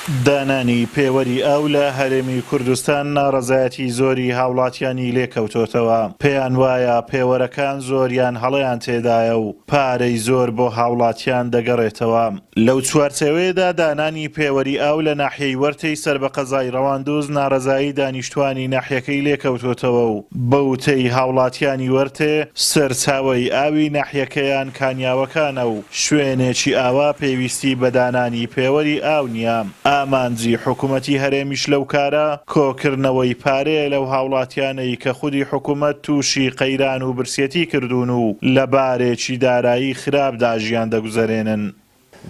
دانانی پێوەری ئاو لە هەرێمی کوردستان ناڕەزایەتی زۆری هاوڵاتیانی لێکەوتۆتەوە، پێیان وایە پێوەرەکان زۆریان هەڵەیان تێدایە و پارەی زۆر بۆ هاوڵاتیان دەگەڕێتەوە. لەو چوارچێوەیەدا دانانی پێوەری ئاو لە ناحیەی وەرتێی سەر بە قەزای ڕەواندوز ناڕەزایی دانیشتوانی ناحیەکەی لێکەوتۆتەوە و بە وتەی هاوڵاتیانی وەرتێ سەرچاوەی ئاوی ناحیەکەیان کانیاوەکانە و شوێنێکی ئاوا پێویستی بە دانانی پێوەری ئاو نییە، ئامانجی حکومەتی هەرێمیش لەو کارە کۆکردنەوەی پارەیە لەو هاوڵاتیانەی کە خودی حکومەت تووشی قەیران و برسێتی کردوون و لە بارێکی دارایی خراپدا ژیان دەگوزەرێنن.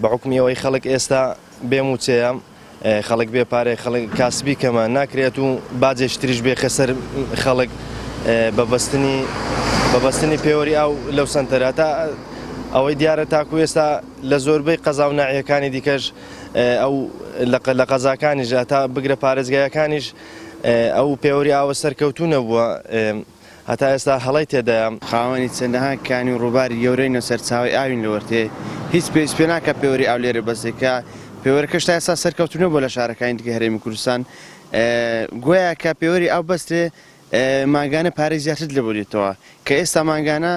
بە حوکمی ئەوەی خەڵک ئێستا بێ مووچەیە، خەڵک بێ پارەیە، خەڵک کاسبی کەمە، ناکرێت و باجێکی تریش بێخە سەر خەڵک بە بەستنی بە بەستنی پێوەری ئاو لەو سەنتەرە تا ئەوەی دیارە تاکو ئێستا لە زۆربەی قەزا و ناحیەکانی دیکەش ئەو لە قەزاکانیش تا بگرە پارێزگایەکانیش ئەو پێوەری ئاوە سەرکەوتوو نەبووە. هەتا ئێستا هەڵەی تێدایە. خاوەنی چەندەها کانی و ڕووباری گەورەین و سەرچاوەی ئاوین لە وەرتێ، هیچ پێویست پێ ناکات پێوەری ئاو لێرە بەستێ کە پێوەرەکەش تا ئێستا سەرکەوتوو نەبووە لە شارەکانی دیکەی هەرێمی کوردستان گۆیا کە پێوەری ئاو بەسترێ مانگانە پارەی زیاترت لێ بۆ دێتەوە کە ئێستا مانگانە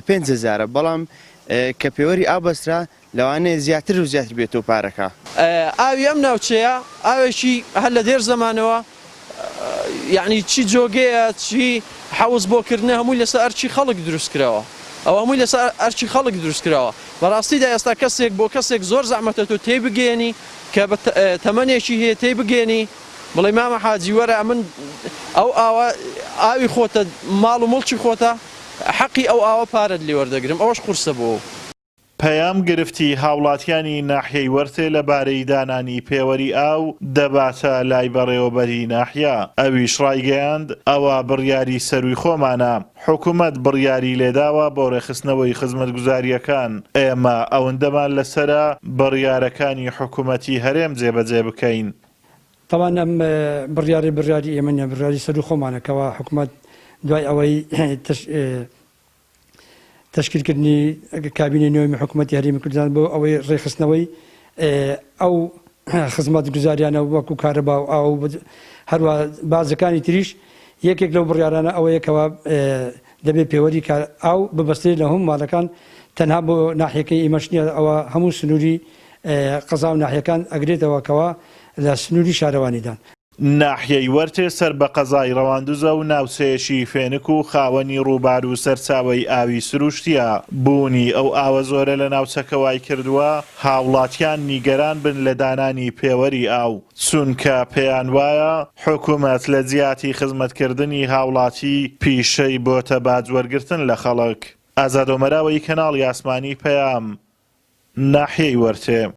پێنج هەزارە بەڵام کە پێوەری ئاو بەسترا لەوانەیە زیاتر و زیاتر بێتەوە پارەکە. ئاوی ئەم ناوچەیە ئاوێکی هەر لە دێر زەمانەوە یەعنی چی جۆگەیە چی حەوز بۆ کردنە هەمووی لەسەر ئەرکی خەڵک دروست کراوە ئەوە هەمووی لەسەر ئەرکی خەڵک دروست کراوە بەڕاستیدا ئێستا کەسێک بۆ کەسێک زۆر زەحمەتە تۆ تێی بگەیەنی کە بە تەمەنێکی هەیە تێی بگەیەنی بڵێی مامە حاجی وەرە ئەمن ئەو ئاوە ئاوی خۆتە ماڵ و موڵکی خۆتە حەقی ئەو ئاوە پارەت لێ وەردەگرم ئەوەش قورسە بۆ ئەو. پەیام گرفتی هاوڵاتیانی ناحیەی وەرتێ لە بارەی دانانی پێوەری ئاو دەباتە لای بەڕێوەبەری ناحیە، ئەویش ڕایگەیاند، ئەوە بڕیاری سەرووی خۆمانە، حکومەت بڕیاری لێداوە بۆ ڕێکخستنەوەی خزمەتگوزارییەکان، ئێمە ئەوندەمان لەسەرە بڕیارەکانی حکومەتی هەرێم جێبەجێ بکەین. تەبعەن ئەم بڕیارەی بڕیاری ئێمە نیە، بڕیاری سەرووی خۆمانە کەوا حکومەت دوای ئەوەی تەشکیلکردنی کابینەی نۆیەمی حکوومەتی هەرێمی کوردستان بۆ ئەوەی ڕێکخستنەوەی ئەو خزمەتگوزاریانە وەکو کارەبا و ئاو و هەروە بازەکانی تریش یەکێک لەو بڕیارانە ئەوەیە کەوا دەبێت پێوەری کار ئاو ببەسترێت لە هەموو ماڵەکان تەنها بۆ ناحیەکەی ئێمەش نییە ئەوە هەموو سنووری قەزا و ناحیەکان ئەگرێتەوە کەوا لە سنووری شارەوانیدان. ناحیەی وەرتێ سەر بە قەزای ڕەواندوزە و ناوچەیەکی فێنک و خاوەنی ڕووبار و سەرچاوەی ئاوی سروشتییە، بوونی ئەو ئاوە زۆرە لە ناوچەکە وایکردووە هاوڵاتیان نیگەران بن لە دانانی پێوەری ئاو، چونکە پێیان وایە حکومەت لە جیاتی خزمەتکردنی هاوڵاتی پیشەی بۆتە باج وەرگرتن لە خەڵک. ئازاد ئۆمەراوەیی کەناڵی ئاسمانی پەیام، ناحیەی وەرتێ.